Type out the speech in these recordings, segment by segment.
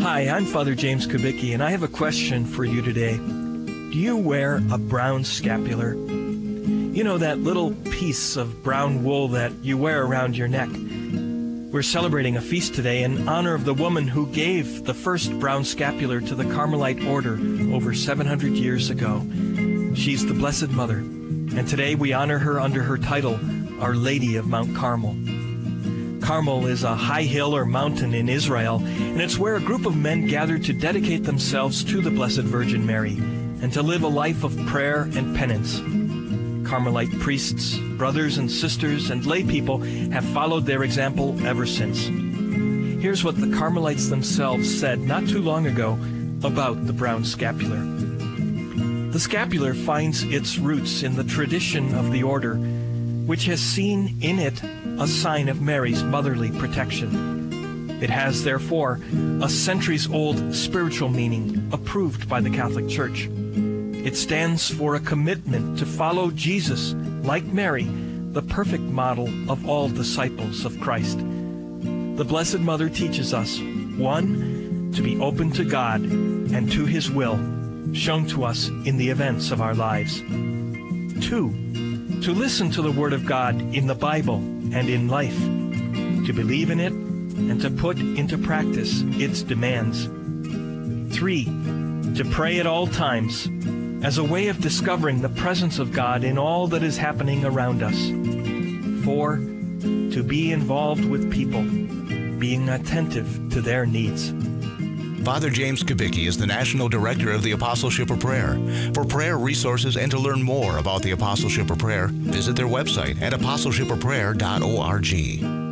Hi, I'm Father James Kubicki, and I have a question for you today. Do you wear a brown scapular? You know, that little piece of brown wool that you wear around your neck. We're celebrating a feast today in honor of the woman who gave the first brown scapular to the Carmelite order over 700 years ago. She's the Blessed Mother, and today we honor her under her title, Our Lady of Mount Carmel. Carmel is a high hill or mountain in Israel, and it's where a group of men gathered to dedicate themselves to the Blessed Virgin Mary and to live a life of prayer and penance. Carmelite priests, brothers and sisters, and lay people have followed their example ever since. Here's what the Carmelites themselves said not too long ago about the brown scapular. The scapular finds its roots in the tradition of the order, which has seen in it a sign of Mary's motherly protection. It has, therefore, a centuries-old spiritual meaning approved by the Catholic Church. It stands for a commitment to follow Jesus, like Mary, the perfect model of all disciples of Christ. The Blessed Mother teaches us, 1, to be open to God and to His will, shown to us in the events of our lives. 2, to listen to the Word of God in the Bible and in life, to believe in it and to put into practice its demands. 3, to pray at all times as a way of discovering the presence of God in all that is happening around us. 4, to be involved with people, being attentive to their needs. Father James Kubicki is the National Director of the Apostleship of Prayer. For prayer resources and to learn more about the Apostleship of Prayer, visit their website at apostleshipofprayer.org.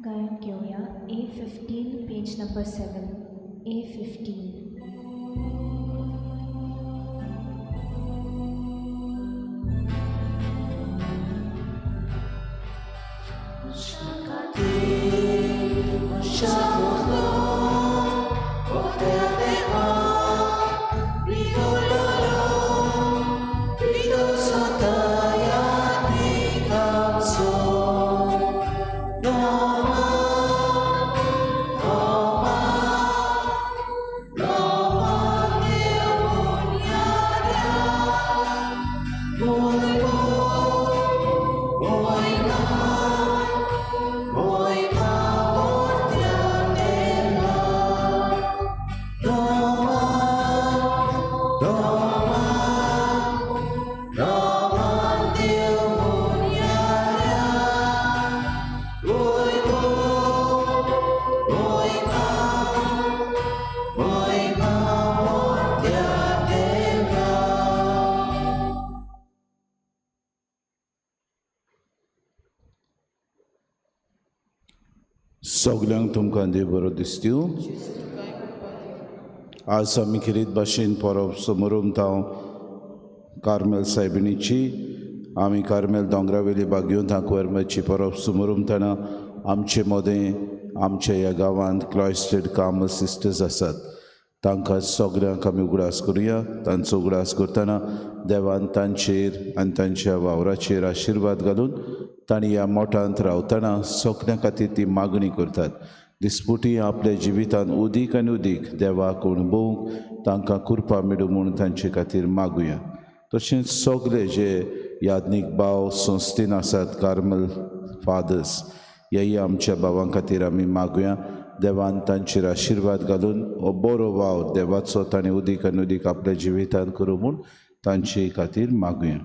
Gayan Kyoya, A15, page number 7. A15. सगल्यांक तुमकां देव बरो दिसत्यो। आज आमी खेरीत भाशेन परब समोरमता Carmel सायबिणीची। आमी कार्मेल दोंगरावेली बागयोन आंकवारमाची परब समोरमतना आमचे मदें आमच्या ह्या गांवांत क्लॉयस्टर्ड कार्मल सिस्टर्स आसात, तांकां सगल्यांक आमी उगडास करुया। तांचो उगडास करतना देवान तांचेर आनी तांच्या वावराचेर आशिर्वाद घालून तांणी ह्या मोठांत रावतना सगल्यां खातीर ती मागणी करतात। दिसपुटी आपल्या जिवितांत उदीक आनी उदीक देवाक अणभवूंक तांकां कृपा मेळूं म्हूण तांचे खातीर मागुया। तशेंच सगळे जे याज्ञीक भाव संस्थेन आसात कार्मल फादर्स, ह्याय आमच्या भावां खातीर आमी मागुया। देवान तांचेर आशिर्वाद घालून हो बरो वावर देवाचो तांणी उदीक आनी उदीक आपल्या जिवितांत करूं म्हूण तांचे खातीर मागुया।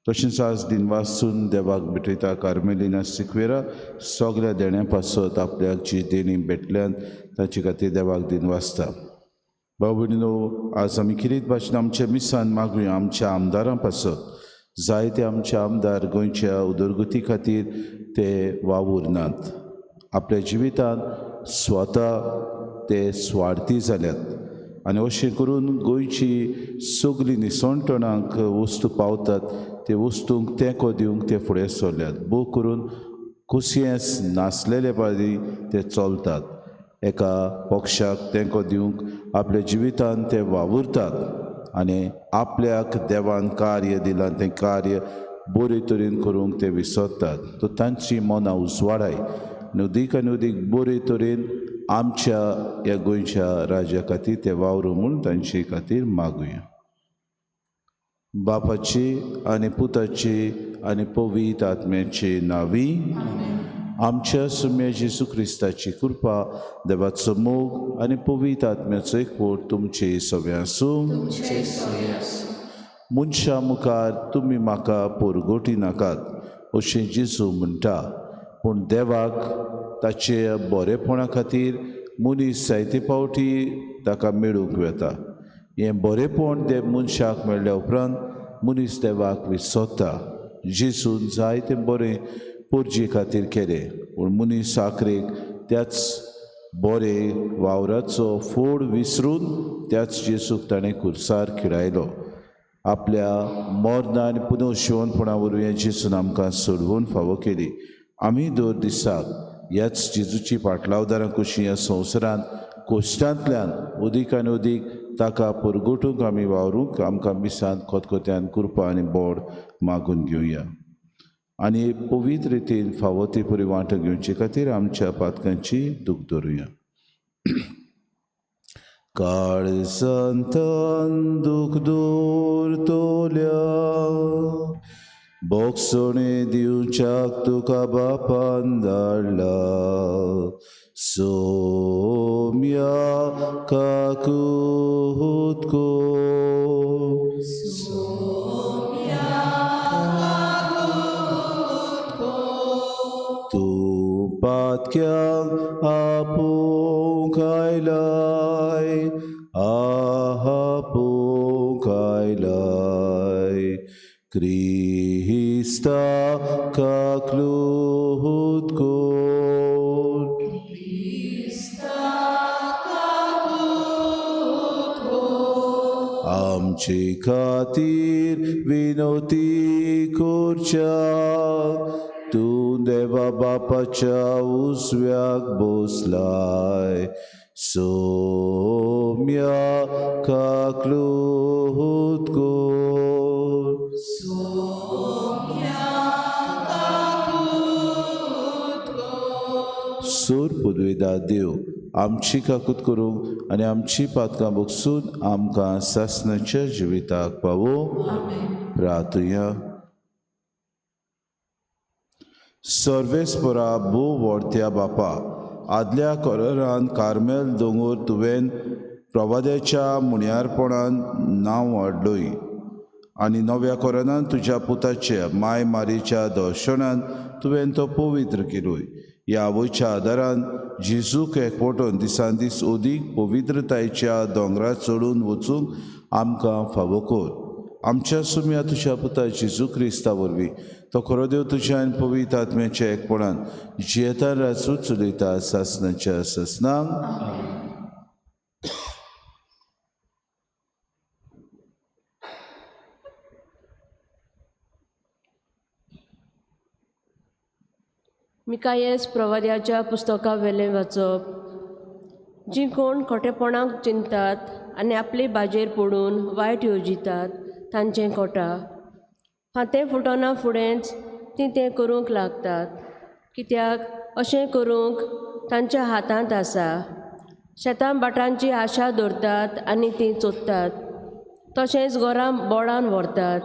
तशेंच आज दिनवासून देवाक भेटयता कार्मेलिना सिक्वेरा सगळ्या देण्या पासत आपल्याक जी देणी भेटल्यान ताचे खातीर देवाक दिनवासता। भाव भयणीनो, आज आमी खेरीत भाशेन आमच्या मिसान मागुया आमच्या आमदारां पासत। जायते आमचे आमदार गोंयच्या उदरगती खातीर ते वावुरनात, आपल्या जिवितांत स्वता ते स्वार्थी जाल्यात आनी अशें करून गोंयची सगळीं निसणटणाक वस्तू पावतात ते वस्तूंक तेंको दिवंक ते फुडें सरल्यात। भोव करून कुसियेंस नासलेले पारी ते चलतात, एका पक्षाक तेंको दिवंक आपल्या जिवितांत ते वावुरतात आनी आपल्याक देवान कार्य दिलां तें कार्य बरे तरेन करूंक ते विसरतात। तो तांची मनां उजवाडाय आनी उदीक आनी उदीक बरे तरेन आमच्या ह्या गोंयच्या राज्या खातीर ते वावरूं म्हूण तांचे खातीर मागुया। बापाची आनी पुताची आनी पवित्र आत्म्याची नांवी आमच्या सुम्या जेजू क्रिस्ताची कृपा, देवाचो मोग आनी पवित्र आत्म्याचो एकवट तुमचे सगळें आसूं। मनशां मुखार तुमी म्हाका पोरगोटी नाकात अशें जेजू म्हणटा, पूण देवाक ताचे बरेपणा खातीर मनीस जायते फावटी ताका मेळूंक वता। हें बरेपण ते मनशाक मेळ्ळ्या उपरांत मनीस देवाक विसरता। जेजून जायतें बरें पोरजे खातीर केलें, पूण मनीस आखरेक त्याच बरे वावराचो फोड विसरून त्याच जेजूक ताणें खुर्सार खिळायलो। आपल्या मरणां आनी पुनर्जिवनपणा वरवीं जेजून आमकां सोडवून फावो केली। आमी दर दिसाक ह्याच जेजूची पाटलावदारां कशी ह्या संवसारांत कोश्टांतल्यान उदीक आनी उदीक ताका परगटूंक आमी वावरूंक आमकां मिसांत खतखत्यान कृपा आनी बोड मागून घेवया आनी पवित्र रितीन फावो ते परी वांटो घेवचे खातीर आमच्या पातकांची दूख धरुया। काळजांतल्यान दूख दवरतल्या बोगसणे दिवच्याक तुका बापान धाडला, सोम्या काकूत कोर, तूं पातक्यांक आपोवंक आयलाय, आपोवंक आयलाय, क्रिस्ता काकलूत कोर, आमचे खातीर विनोती करच्या तूं देवा बापाच्या उजव्याक बसलाय, सोम्या काकलूत कोर, सूर पुदवेदा देव आमची काकूत करूंक आनी आमची पातकां बगसून आमकां सासणाच्या जिविताक पावो। प्रार्थुया। सर्वेस्परा भोव व्हडत्या बापा, आदल्या करारान कार्मेल दोंगर तुवें प्रवाद्याच्या मुण्यारपणान नांव हाडलोय आनी नव्या कोरानान तुज्या पुताच्या माय मारीच्या दर्शनान तुवें तो पवित्र केलोय। ह्या आवयच्या आदारान जेजूक एकवटून दिसान दीस अदीक पवित्रतायेच्या दोंगरार चडून वचूंक आमकां फावो कर। आमच्या सुम्या तुज्या पुता जेजू क्रिस्ता वरवीं तो खरो देव तुज्या आनी पवित्र आत्म्याच्या एकपणान जियेता राजू चलयता सासनाच्या सासनांक. मिकायस प्रवाद्याच्या पुस्तका वेलें वाचप. जीं कोण खोटेपणाक चिंततात आनी आपले बाजेर पडून वायट येवजितात तांचें कोटा फांतें फुटना फुडेंच तीं तें करूंक लागतात, कित्याक अशें करूंक तांच्या हातांत आसा. शेतां भाटांची आशा दवरतात आनी तीं चोदतात, तशेंच गोरां बोडान व्हरतात,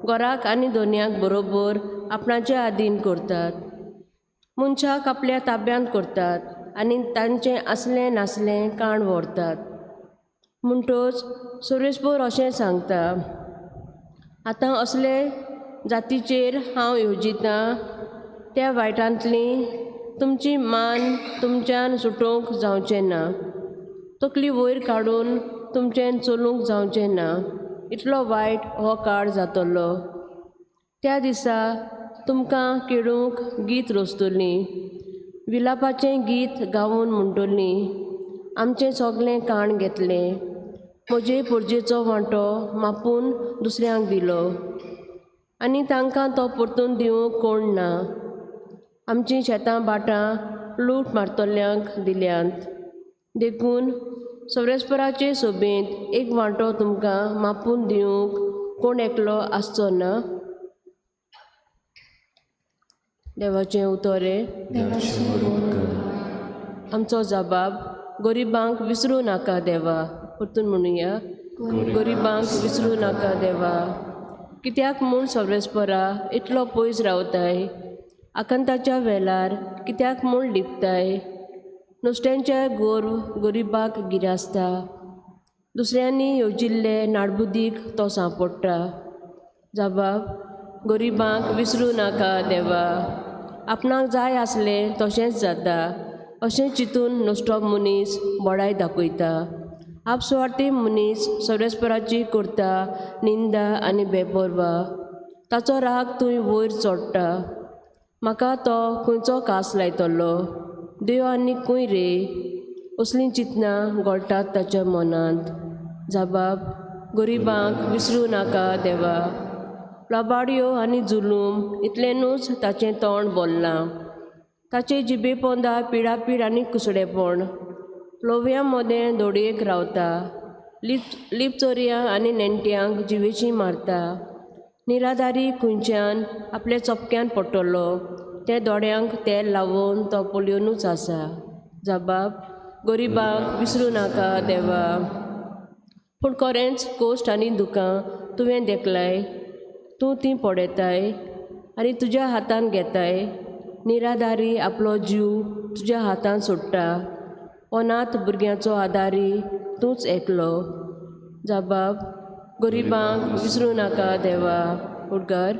गोराक आनी दोनयांक बरोबर आपणाचे आदीन करतात, मनशाक आपल्या ताब्यांत करतात आनी तांचें आसलें नासलें काण व्हरतात. म्हणटच सुरेशपूर अशें सांगता, आतां असले जातीचेर हांव येवजितां त्या वायटांतली तुमची मान तुमच्यान सुटोवंक जावचें ना, तकली वयर काडून तुमचें चलूंक जावचें ना, इतलो वायट हो काळ जातलो. त्या दिसा तुमकां केळूंक गीत रचतलीं, विलापाचें गीत गावून म्हणटलीं, आमचें सगळें काण घेतलें, म्हजे पोरजेचो वांटो मापून दुसऱ्यांक दिलो आनी तांकां तो परतून दिवंक कोण ना. आमचीं शेतां भाटां लूट मारतल्यांक दिल्यांत, देखून सवेस्पराचे सोबेंत एक वांटो तुमकां मापून दिवंक कोण एकलो आसचो ना. देवाचें उतोरें. आमचो जबाब गरिबांक विसरूं नाका देवा. परतून म्हणुया, गरिबांक विसरूं नाका देवा. कित्याक म्हूण सर्वेस्परा इतलो पयस रावताय, आकांताच्या वेलार कित्याक म्हूण लिपताय? नुस्त्यांचे गोर्व गरिबाक गिरासता, दुसऱ्यांनी येवजिल्ले नाडबुदीक तो सांपडटा. जबाब गरिबांक विसरूं नाका देवा. आपणाक जाय आसलें तशेंच जाता अशें चिंतून नुस्तो मनीस बडाय दाखयता. आपसुवार्थी मनीस सर्वेस्पराची करता निंदा आनी बेपर्वा, ताचो राग थंय वयर चडटा. म्हाका तो खंयचो कास लायतलो, देव आनी खंय रे, असलीं चिंतनां घोळटात ताच्या मनांत. जबाब गरिबांक विसरूं नाका देवा. लबाडयो आनी जुलूम इतलेंनूच ताचें तोंड बोल्लां, ताचे जिबे पोंदा पिडापीड आनी कुसडेपण. लोवयां मदें दोडयेक रावता, लिपचोरयां आनी नेणट्यांक जिवेशी मारता. निराधारी खंयच्यान आपल्या चपक्यान पडटलो ते दोळ्यांक तेल लावन तो पळयोनूच आसा. जबाब गरिबांक विसरूं नाका देवा. पूण खरेंच कोश्ट आनी दुकां तुवें देखलाय, तूं तीं पळयताय आनी तुज्या हातान घेताय. निराधारी आपलो जीव तुज्या हातान सोडटा, अनाथ भुरग्यांचो आदारी तूंच एकलो. जबाब गरिबांक विसरूं नाका देवा. उडगार.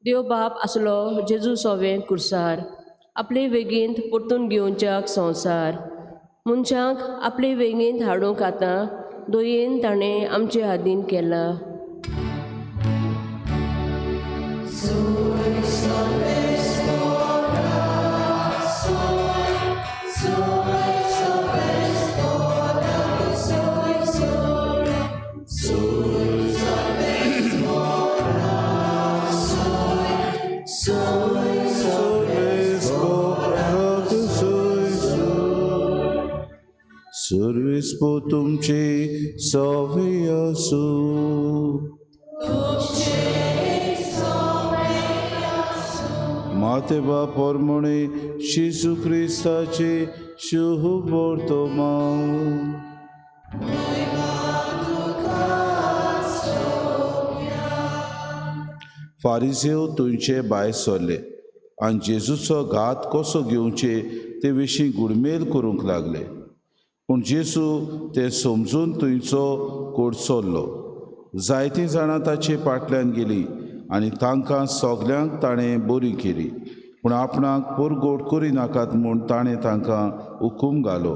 देव बाप आसलो जेजू सोवें कुर्सार, आपले वेगींत परतून घेवच्याक संवसार. मनशांक आपले वेगींत हाडूंक आतां दोयेन ताणें आमचे आदीन केला. सर्वेस्पो तुमचे सवे आसूं. माते बाप परमणे जेजू क्रिस्ताचे शुभ वर्तमान. फारिसेव तुमचे भायर सरले आनी जेजूचो घात कसो घेवचे ते विशीं गुडमेल करूंक लागले. पूण जेजू ते समजून थंयचो कोडसरलो. जायतीं जाणां ताचे फाटल्यान गेलीं आनी तांकां सगल्यांक ताणें बरी केली. पूण आपणाक परगोट करिनाकात म्हूण ताणें तांकां हुकूम घालो.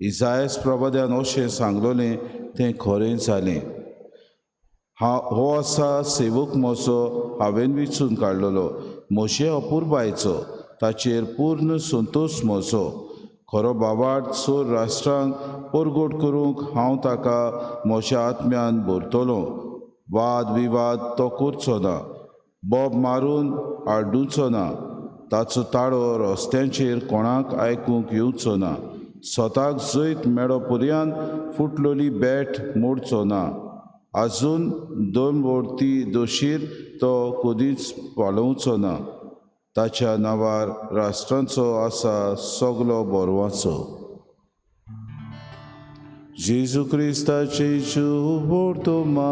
इजायस प्रवाद्यान अशें सांगलोलें तें खरें जालें. हो आसा सेवक म्हजो, हांवें विचून काडलेलो, म्हजे अपुरबायचो, ताचेर पूर्ण संतोश म्हजो. खरो बावाट सोर राष्ट्रांक परगोट करूंक हांव ताका म्हज्या आत्म्यान भरतलो. वाद विवाद तो करचो ना, बोब मारून आड्डुचो ना, ताचो ताळो रस्त्यांचेर कोणाक आयकूंक येवचो ना. स्वताक जैत मेळो पर्यंत फुटलोली बॅट मोडचो ना. आजून दोन वोर्ती दोशीर तो कदीच पालोवचो ना. ताच्या नांवार राष्ट्रांचो आसा सगलो बोरवाचो. जेजू क्रिस्ताचे शुभवर्तमानी.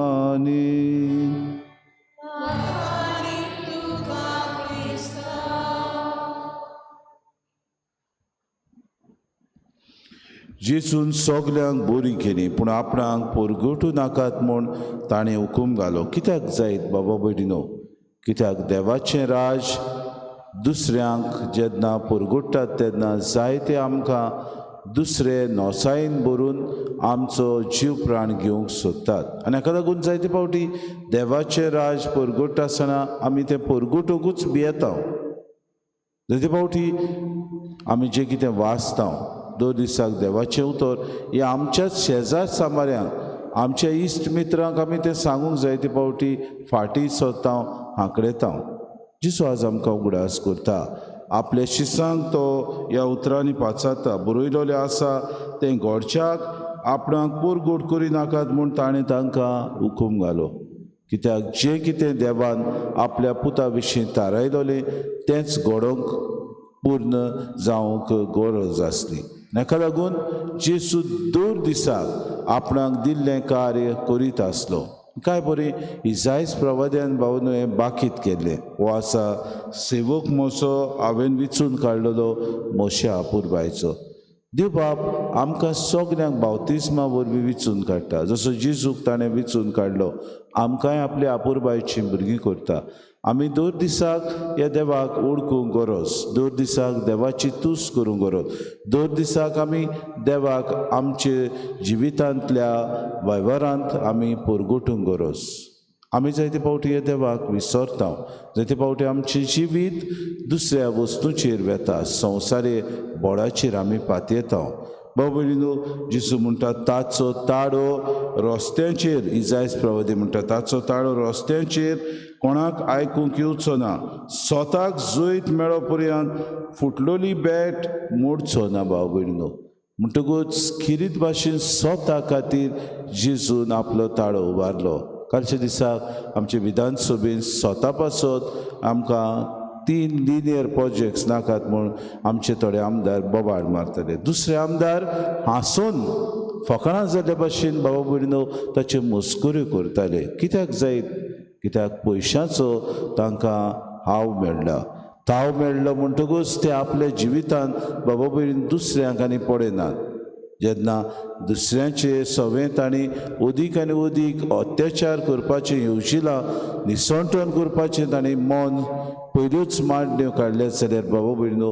जेजून सगल्यांक बरी केली, पूण आपणाक परगटूं नाकात म्हूण ताणें हुकूम घालो. कित्याक जायत बाबा भयणीनो? कित्याक देवाचें राज दुसऱ्यांक जेन्ना परगट्टात तेन्ना जायते आमकां दुसरे नोसायेन भरून आमचो जीव प्राण घेवंक सोदतात. आनी हाका लागून जायते फावटी देवाचें राज परगट्टा आसतना आमी तें परगटूंकूच भियेता. जायते फावटी आमी जें कितें वाचता दर दिसाक देवाचें उतर हें आमच्याच शेजार सामाऱ्यांक, आमच्या इश्ट मित्रांक आमी तें सांगूंक जायते फावटी फाटीं सरता, हांकडेता. जेजू आज आमकां उगडास करता, आपल्या शिसांक तो ह्या उतरांनी पाचारता. बरयलोलें आसा तें घोडच्याक आपणाक परगोट करिनाकात म्हूण ताणें तांकां हुकूम घालो. कित्याक जें कितें देवान आपल्या पुता विशीं थारायलोलें तेंच घडोवंक पूर्ण जावंक गरज आसली. हाका लागून जेजू दर दिसाक आपणाक दिल्लें कार्य करीत आसलो. काय बरें इजायस प्रवाद्यान भावनो हें बाकीत केल्लें. हो आसा सेवक म्हजो, हांवें विचून काडलेलो, म्हज्या अपुरबायचो. देव बाप आमकां सगल्यांक बावतिस्मा वरवीं विचून काडटा. जसो जेजूक ताणें विचून काडलो, आमकांय आपल्या अपुरबायचीं भुरगीं करता. आमी दर दिसाक ह्या देवाक ओळखूंक गरज, दर दिसाक देवाची तूस करूंक गरज, दर दिसाक आमी देवाक आमचे जिवितांतल्या वेव्हारांत आमी परगटूंक गरज. आमी जायते फावटी ह्या देवाक विसरता, जायते फावटी आमचें जिवीत दुसऱ्या वस्तूचेर वेता, संवसारे बोडाचेर आमी पातयेता. बाबा भयणीनो, जेजू म्हणटा ताचो ताळो रस्त्यांचेर, इजायस प्रवादी म्हणटा ताचो ताळो रस्त्यांचेर कोणाक आयकूंक येवचो ना. स्वताक जैत मेळो पर्यंत फुटलोली बॅट मोडचो ना. भाव भयणीनो, म्हणटकूच खिरीत भाशेन स्वता खातीर जेजून आपलो ताळो उबारलो. कालच्या दिसाक आमचे विधानसभेन स्वता पासत आमकां 3 लिनियर प्रोजेक्ट्स नाकात म्हूण आमचे थोडे आमदार बोबाड मारताले. दुसरे आमदार हांसून फकाणां जाल्ल्या भाशेन बाबा भयणीनो ताच्यो मस्कऱ्यो करताले. कित्याक जायत? कित्याक पयशांचो तांकां हाव मेळ्ळा. ताव मेळ्ळो म्हणटकूच ते आपल्या जिवितांत बाबा भयणीन दुसऱ्यांक आनी पळयनात. जेन्ना दुसऱ्यांचे सवे तांणी अदीक आनी अदीक अत्याचार करपाचें येवजिलां, निसणटण करपाचें तांणी मन पयल्योच मांडण्यो काडल्यात जाल्यार बाबा भयणीनो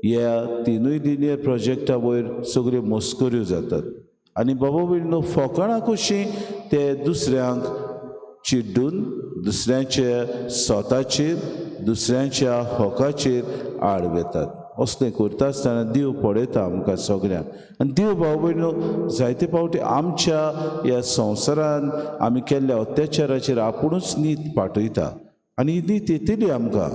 ह्या 3 लिनियर प्रोजेक्टा वयर सगळ्यो मस्कऱ्यो जातात. आनी बाबा भयणीनो फकाणां कशीं ते दुसऱ्यांक चिड्डून दुसऱ्यांच्या स्वताचेर, दुसऱ्यांच्या हकाचेर आड वेतात. असलें करता आसतना देव पळयता आमकां सगळ्यांक. आनी देव भाव भयणीनो जायते फावटी आमच्या ह्या संवसारान आमी केल्ल्या अत्याचाराचेर आपुणूच नीत पाठयता. आनी ही नीत येतली आमकां.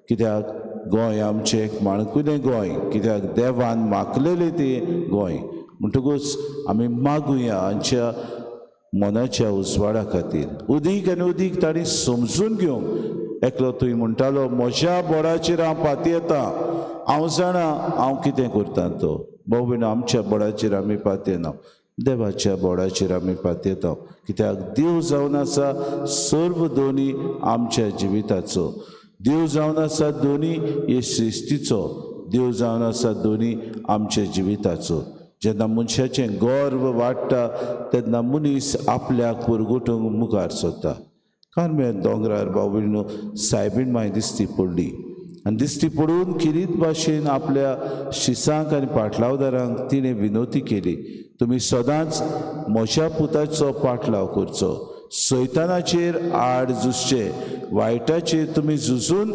कित्याक गोंय आमचें एक माणकुलें गोंय, कित्याक देवान मागलेलें तें गोंय. म्हणटकूच आमी मागुया आमच्या मनाच्या उजवाडा खातीर. अदीक आनी अदीक तांणी समजून घेवंक. एकलो थंय म्हणटालो म्हज्या बोडाचेर हांव पातयेता, हांव जाणा हांव कितें करता तो. भाव भयणीनो, आमच्या बोडाचेर आमी पातयेना, देवाच्या बोडाचेर आमी पातयेता. कित्याक देव जावन आसा सर्व दोनी आमच्या जिविताचो. देव जावन आसा दोनी हे सृश्टीचो, देव जावन आसा दोनी आमच्या जिविताचो। जेन्ना मनशाचें गर्व वाडटा तेन्ना मनीस आपल्याक पुरगुटूंक मुखार सरता। कार्मेल दोंगरार भाव सायबीण माय दिश्टी पडली आनी दिश्टी पडून किरीत भाशेन आपल्या शिसांक आनी पाटलावदारांक तिणें विनवती केली, तुमी सदांच म्हज्या पुताचो पाटलाव करचो, सैतानाचेर आड झुजचे, वायटाचेर तुमी झुजून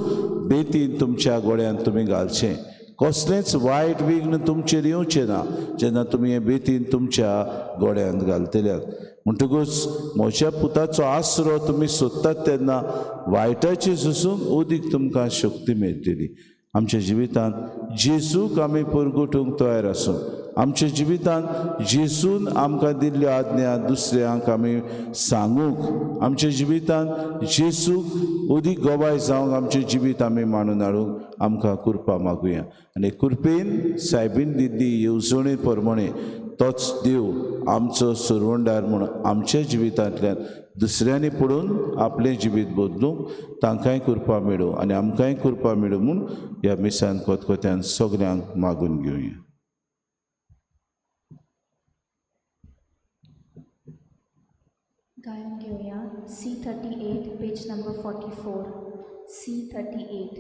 बेतीन तुमच्या गोळ्यांत तुमी घालचें, कसलेंच वायट विघ्न तुमचेर येवचें ना जेन्ना तुमी हें बेतीन तुमच्या गोळ्यांत घालतल्यात। म्हणटकूच म्हज्या पुताचो आसरो तुमी सोदतात तेन्ना वायटाचेर झुजूंक अदीक तुमकां शक्ती मेळटली। आमच्या जिवितांत जेजूक आमी परगटूंक तयार आसूं, आमच्या जिवितांत जेजून आमकां दिल्ल्यो आज्ञा दुसऱ्यांक आमी सांगूंक, आमच्या जिवितांत जेजूक अदीक गवाय जावंक आमचें जिवीत आमी मांडून हाडूंक आमकां कृपा मागुया। आनी कृपेन सायबीन दिल्ली येवजणे प्रमाणे तोच देव आमचो सुरवंडार म्हूण आमच्या जिवितांतल्यान दुसऱ्यांनी पडून आपलें जिवीत बदलूंक तांकांय कृपा मेळूं आनी आमकांय कृपा मेळूं म्हूण ह्या मिसान खतखत्यान सगल्यांक मागून घेवया। गायन घेवया C38 page number 44 C38।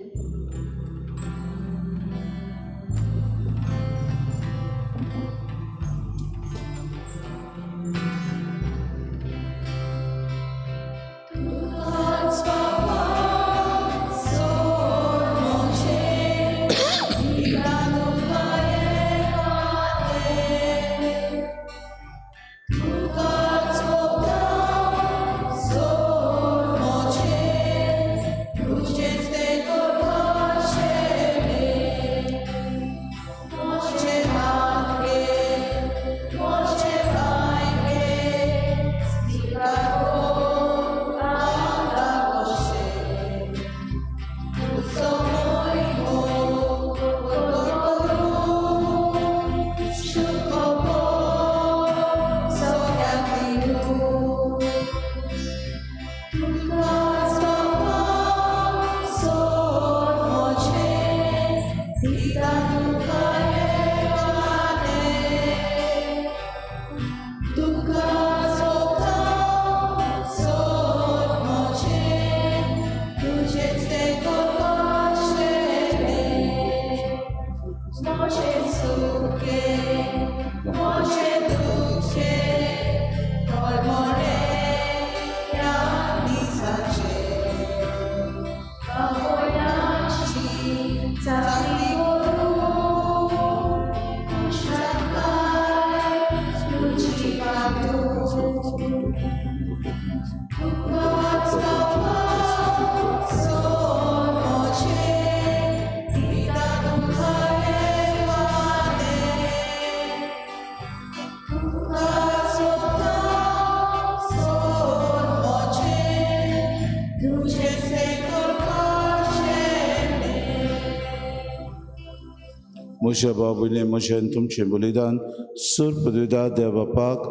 म्हज्या बाबुले म्हजें तुमचें बलिदान सुर पदवीदा देव बापाक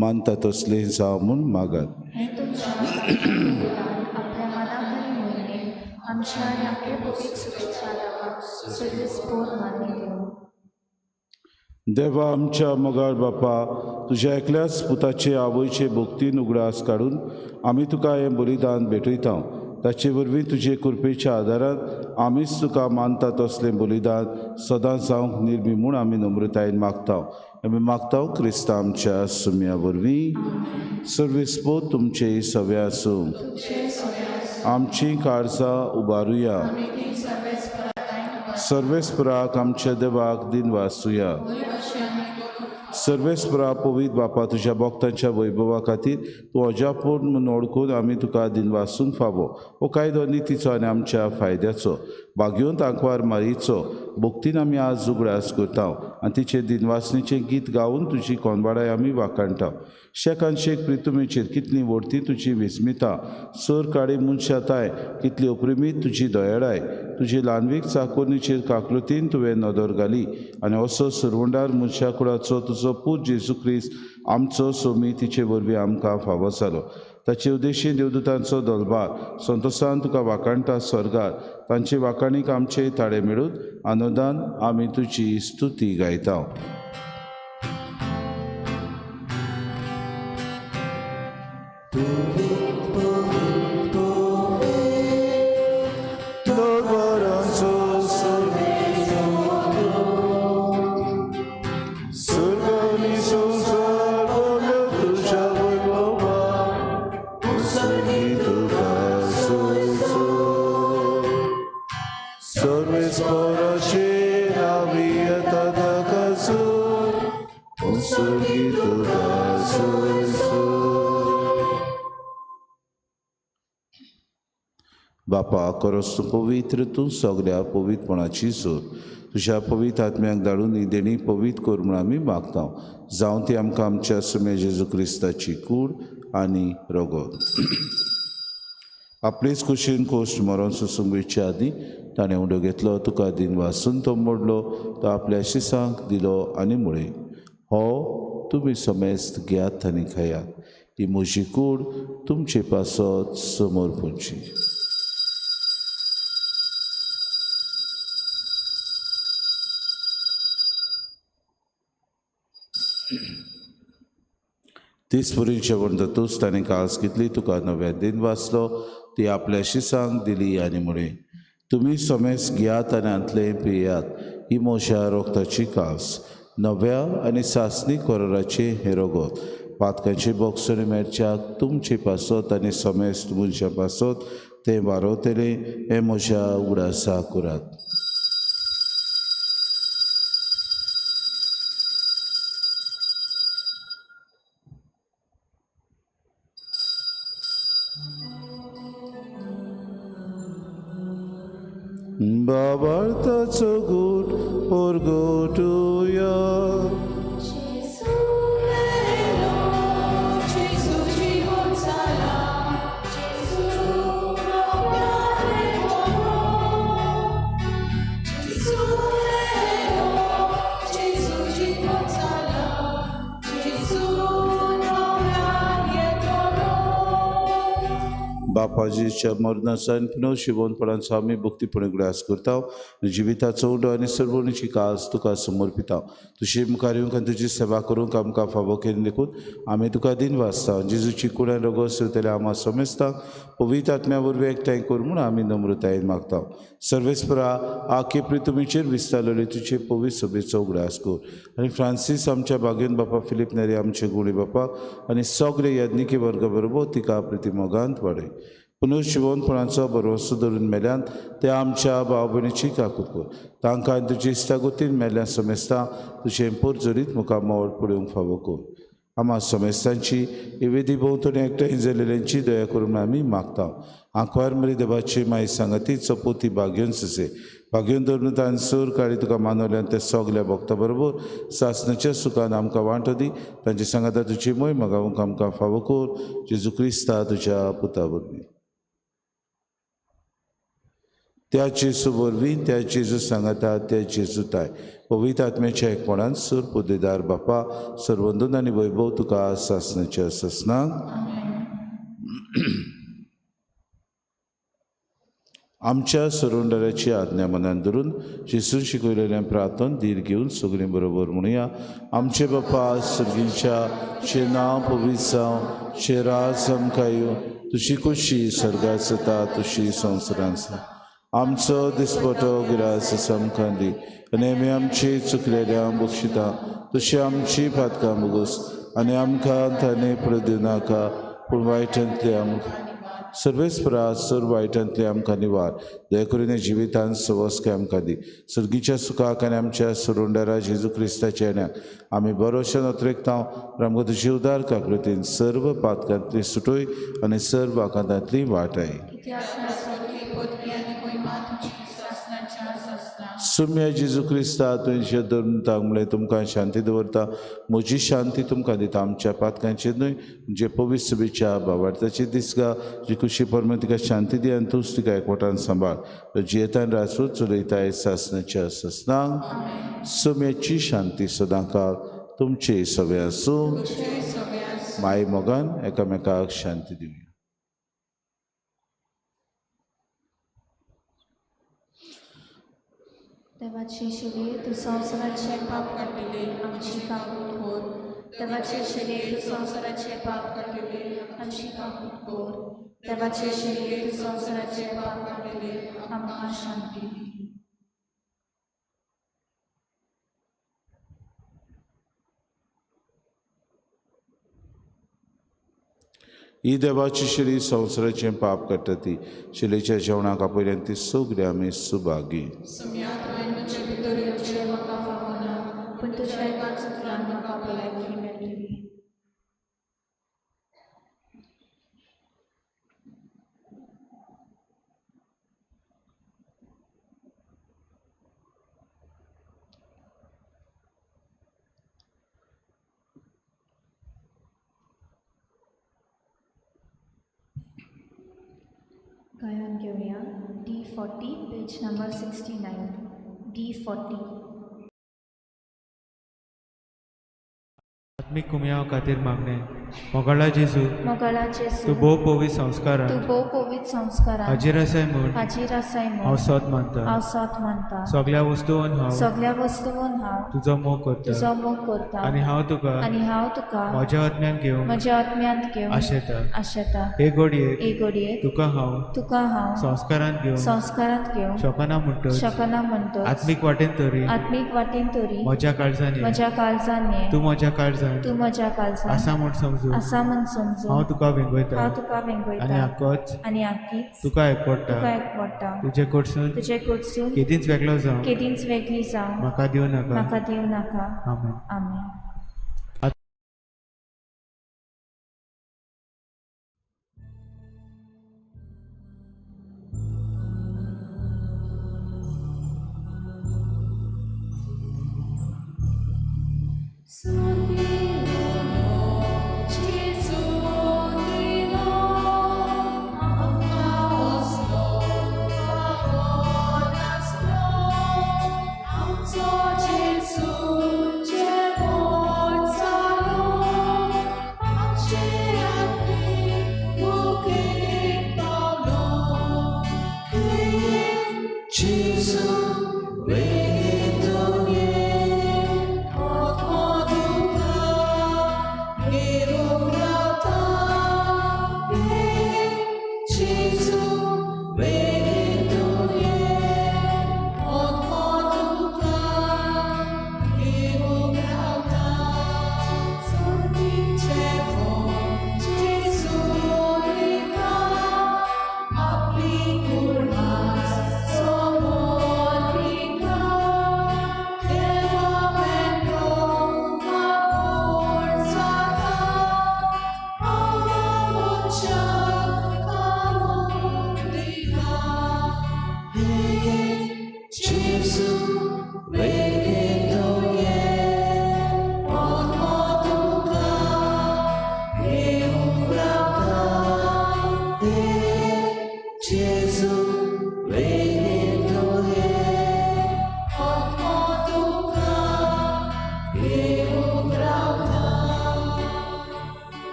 मानता तसलें जावं म्हूण मागात। देवा आमच्या मोगाळ बापा, तुज्या एकल्याच पुताचे आवयचे भक्तीन उगडास काडून आमी तुका हें बलिदान भेटयता, ताचे वरवीं तुजे कृपेच्या आदारान आमीच तुका मानता तसलें बलिदान सदां जावंक निर्मी म्हूण आमी नम्रतायेन मागता। आमी मागता क्रिस्ता आमच्या सुम्या वरवीं। सर्वेस्पोत तुमचे सवे आसूं। आमची काळजां उबारुया, सर्वेस्पराक आमच्या देवाक दिनवासुया। सर्वेस्परा पवित्र बापा, तुज्या भक्तांच्या वैभवा खातीर तूं अजापूर्ण म्हूण वळखून आमी तुका दिनवासूंक फावो। हो कायदो नितीचो आनी आमच्या फायद्याचो भाग्योंत आंकवार मारीचो भक्तीन आमी आज उगडास करता आनी तिचे दिनवासणेचें गीत गावन तुजी कोनवाडाय आमी वाखाणटा। शेकान शेक प्रितुमेचेर कितली व्हडती तुजी विस्मिता, सर काळी मनशाताय कितली अप्रिमीत तुजी दयाळाय, तुजी ल्हानवीक चाकोरणीचेर काकलुतीन तुवें नदर घाली आनी असो सुरवंडार मनशा कुळाचो तुजो पूत जेजू क्रिस्त आमचो सोमी तिचे वरवीं आमकां फावो जालो। ताचे उद्देशी देवदूतांचो दलबार संतोसान तुका वाखाणटा स्वर्गार. तांचे वाखाणीक आमचे ताळे मेळून आनंदान आमी तुजी स्तुती गायता. बापा करस तूं पवित्र, तूं सगळ्या पवित्रपणाची सोद. तुज्या पवित्र आत्म्याक धाडून ही देणी पवित्र कर म्हूण आमी मागता. जावं ती आमकां आमच्या सुमे जेजू क्रिस्ताची कूड आनी रगत. आपलेच कुशीन कोश्ट मरोन सोसूंक वयचे आदीं ताणें उंडो घेतलो, तुका दिन वासून तो मोडलो, तो आपल्या शिसांक दिलो आनी म्हळें, हो तुमी समेस्त घेयात आनी खायात, ही म्हजी कूड तुमचे पासत समर्पणची. तीस पुरी जेवण जातूच ताणें कास घेतली, तुका नव्या दिन वाचलो, ती आपल्या शिसांक दिली आनी म्हळें, तुमी समेस्त घेयात आनी हांतलें पियात, ही म्हज्या रोगताची कास, नव्या आनी सासणी कराराचें हें रगत, पातकांचे बोगसणे मेळच्याक तुमचे पासत आनी समेस्त मनशां पासत तें वारवतलें, हें म्हज्या उगडासा करात. बाबार्थाचो गूट परगटुया. बापाजीच्या मरणाचो आनी पुनर्जिवनपणाचो आमी भक्तीपणी उगडास करता. जिविताचो उंडो आनी सर्वणीची कास तुका समर्पिता. तुजे मुखार येवंक आनी तुजी सेवा करूंक आमकां फावो केली देखून आमी तुका दिन वाचता. जेजूची कूड आनी रगत सेवतले आमा समेस्तांक पवित्र आत्म्या वरवीं एकठांय कर म्हूण आमी नम्रतायेन मागता. सर्वेस्परा आखे प्रितुमीचेर विस्तारलेले तुजे पवित्र सभेचो उगडास कर आनी फ्रांसीस आमच्या बागेन बापा, फिलीप नेरी आमचे गुणी बापा आनी सगळे याज्ञिकी वर्गा बरोबर तिका प्रितिमोगांत वाडय. पुनर्जिवनपणाचो भरवंसो धरून मेल्यान ते आमच्या भाव भयणीची काकूत कर. तांकां आनी तुजी इश्टागतीन मेल्ल्या समेस्तां तुजें पोरजोरीत मुखामळ पळोवंक फावो कर. आमा समेस्तांची विधी भोंवतणी एकठांय जाल्ल्यांची दया करून आमी मागता. आंकवार मरी देवाची माई सांगाती चपोती भाग्योन ससे भाग्योन धरून तान सूर काळी तुका मानवल्यान ते सगल्या भक्ता बरोबर सासणाच्या सुखान आमकां वांटो दी. तांचे सांगाता तुजी मोय मागावंक आमकां फावो कर. जेजू क्रिस्ता तुज्या पुता वरवीं. त्या जेजू वरवीं, त्या जेजू सांगाता, त्या जेजू ताय पवित्र आत्म्याच्या एकपणान सूर पुदेदार बापा सर्वंदून आनी वैभव तुका सासणाच्या सासणाक. आमच्या सरुंडराची आज्ञा मनान धरून जेजून शिकयलेल्या प्रार्थन धीर घेवन सगळीं बरोबर म्हणुया. आमचे बापा सर्गीच्या, तुजें नांव पवित्र जावं, तुजें राज आमकां येवं, तुजी खोशी स्वर्गात जाता तशी संवसारांत जाता. आमचो दिसपटो गिरास आमकां दी आनी आमी आमची चुकलेल्या बक्षिता तशी आमची पातकां भोगोस आनी आमकां ताणें पडूं दिवनाका पूण वायटांतले आमकां सर्वेस्परा सर वायटांतले आमकां निवार. दया करून जिवितान सवस्काय आमकां दी. सर्गीच्या सुखाक आनी आमच्या सरुंडरा जेजू क्रिस्ताच्या येण्याक आमी बरोशे नोत्रेकता. आमकां तुजी उदार काकृतीन सर्व पातकांतली सुटोय आनी सर्व आकांतांतली वाटाय. सुम्या जेजू क्रिस्ता तुमचे धर्म म्हणलें तुमकां शांती दवरता, म्हजी शांती तुमकां दिता. आमच्या पातकांचेर न्हय म्हणजे पवित्र सभेच्या भावार्थाची दिसगा जी खुशी परम तिका शांती दी आनी तूंच तिका एकवटान सांबाळ. जियेतान राजूच चलयताय सासणाच्या सासणाक. सुम्याची शांती सदांकाळ तुमचे सगळे आसूं. माय मोगान एकामेकाक शांती दिवया. देवाचे शिले तूं संवसाराचे पाप काडटले आमची काकूट कोर. देवाचे शिले तूं संवसाराचे पाप काडटले आमची काकूट कोर. देवाचे शिले तूं संवसाराचे पाप काडटले आमकां शांती दी. ही देवाची शिली संवसाराचें पाप काडटा ती शिलेच्या जेवणाक आपयल्यान ती सगळी आमी सुभागी. गायन घेवया D40 page number 69. D40. आत्मीक कुमयाव खातीर मागणें. मोगाळा जेजू, मोगाळा जेजू, तूं भोव पवित्र संस्कारान, तूं भोव पवित्र संस्कारान हाजीर आसाय म्हूण, हाजीर आसाय म्हूण हांव सोद मानता, हांव सोद मानता. सगळ्या वस्तून हांव, सगळ्या वस्तून हांव तुजो मोग करता, तुजो मोग करता. आनी हांव तुका, आनी हांव तुका म्हज्या आत्म्यान घेवन, म्हज्या आत्म्यांत घेवन आशेता, आशेता. हे घडयेक, हे घडयेक तुका हांव, तुका हांव संस्कारांत घेवन, संस्कारांत घेवन शकना म्हणटच, शकना म्हणटच, आत्मीक वाटेन तरी, आत्मीक वाटेन तरी म्हज्या काळजान, म्हज्या काळजान ये, तूं म्हज्या काळजान, तूं म्हज्या काळजान आसा म्हूण समजून, आसा म्हूण समजून हांव तुका वेंगयता, हांव तुका वेंगयता. आनी आकोच, आनी आकीच तुका एकवडटा, तुका एकवडटा. तुजे कडसून, तुजे कडसून केदींच वेगळो जावं, केदींच वेगळी जावं म्हाका दिवं नाका, म्हाका दिवं नाका. आमेन. आमेन.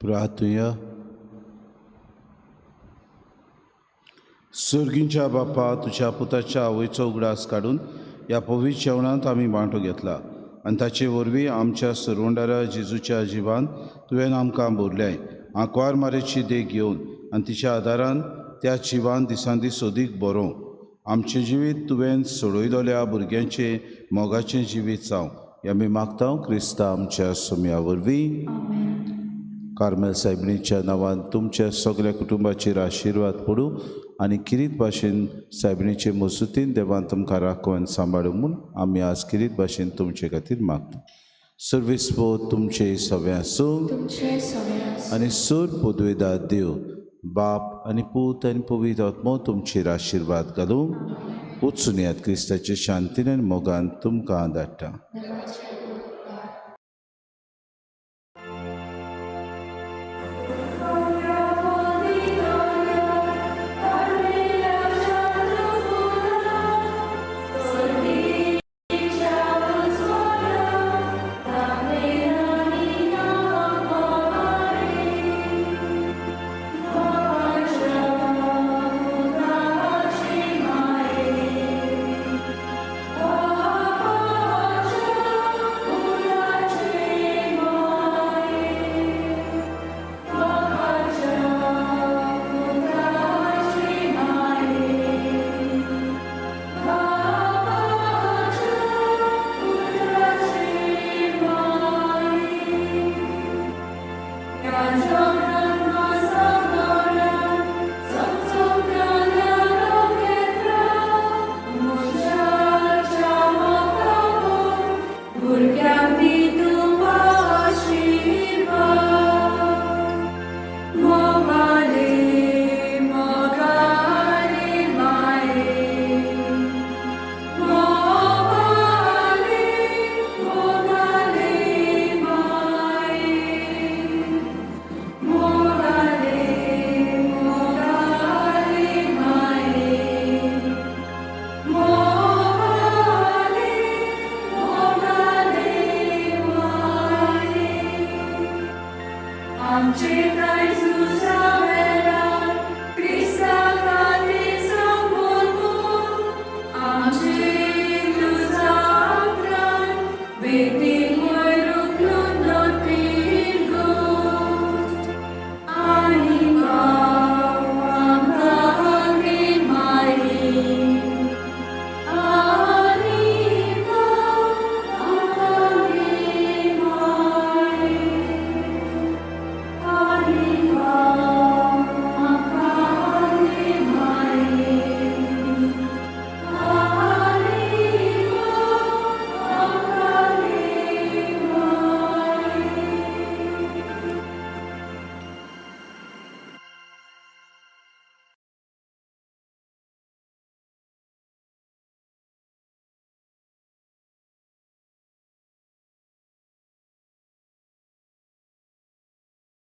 प्रार्थुया. सर्गींच्या बापा, तुज्या पुताच्या आवयचो उगडास काडून ह्या पवित्र जेवणांत आमी वांटो घेतला आनी ताचे वरवीं आमच्या सरवंडारा जेजूच्या जिवान तुवें आमकां भरलें. आंकवार मारेची देख घेवन आनी तिच्या आदारान त्या जिवान दिसान दीस अदीक बरोवं. आमचें जिवीत तुवें सोडयलोल्या भुरग्यांचें मोगाचें जिवीत जावं हें आमी मागता क्रिस्ता आमच्या सोम्या वरवीं. कार्मेल सायबिणीच्या नांवान तुमच्या सगळ्या कुटुंबाचेर आशिर्वाद पडूं आनी किरीत भाशेन सायबिणीचे मजुतीन देवान तुमकां राखून सांबाळूं म्हूण आमी आज किरीत भाशेन तुमचे खातीर मागता. सर्वेस्पोद तुमचे सगळे आसूं आनी सूर पदवेदार देव बाप आनी पूत आनी पवित्र आत्मो तुमचेर आशिर्वाद घालूं. वचून यात क्रिस्ताचे शांतीन आनी मोगान तुमकां धाडटा.